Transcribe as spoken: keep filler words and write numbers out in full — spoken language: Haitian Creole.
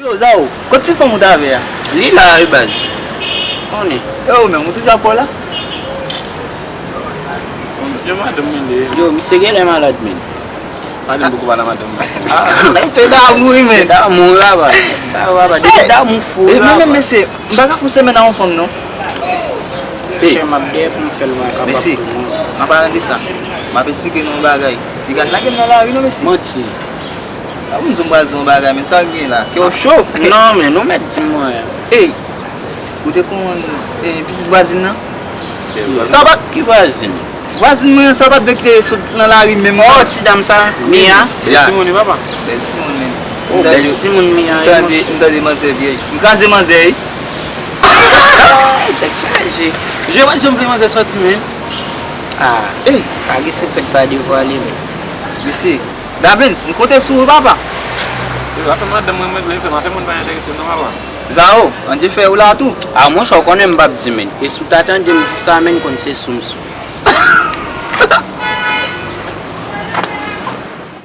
Yo, Zao, kot ti fanm ou t avè a? Li la wi baz. Konnen. E ou menm, ou toujou ap la? Yo madanm mwen li ye. Yo, misye genlè malad menm. Madanm poko pale a madanm mwen. Ah, se damou wi menm. Se damou la ba. Sa va ba. Depi damou fou la. E mwen menm mesye, m pa ka fè yon semèn a yon fanm non. Chè m ap dèyè pou m fè l mwen kapab. Mesye, m ap pale de sa. M ap esplike nou yon bagay. Li ka lage m nan lari non mesye. Manti. A pou m di w m pral di w yon bagay men sa k gen la. Kè w cho. Non men nou mèt di m mwen. Ey, ou te konn eh, pitit vwazin nan? Sa pa t Ki vwazin? Vwazin mwen sa pa t vle kite sot nan lari menm. Oh ti dam sa, Mia. Bèl timoun wi papa. Bèl timoun menm. Oh bèl timoun Mia. M tande m tande manzè vye. M kraze manzè wi. Tèt chaje. Je pa janm vle manzè sòti menm. Ah, pa gen sekrè pa devwale menm. Mesye, Davens, m konte sou ou papa. Yo, afè madanm mwen mwen vle fè m, afè moun pa enterese m non papa. Zao, Andye fè ou la tou. Ah monchè w konnen m p ap di menm. E si w ta tande m di sa menm konn se sou m sou.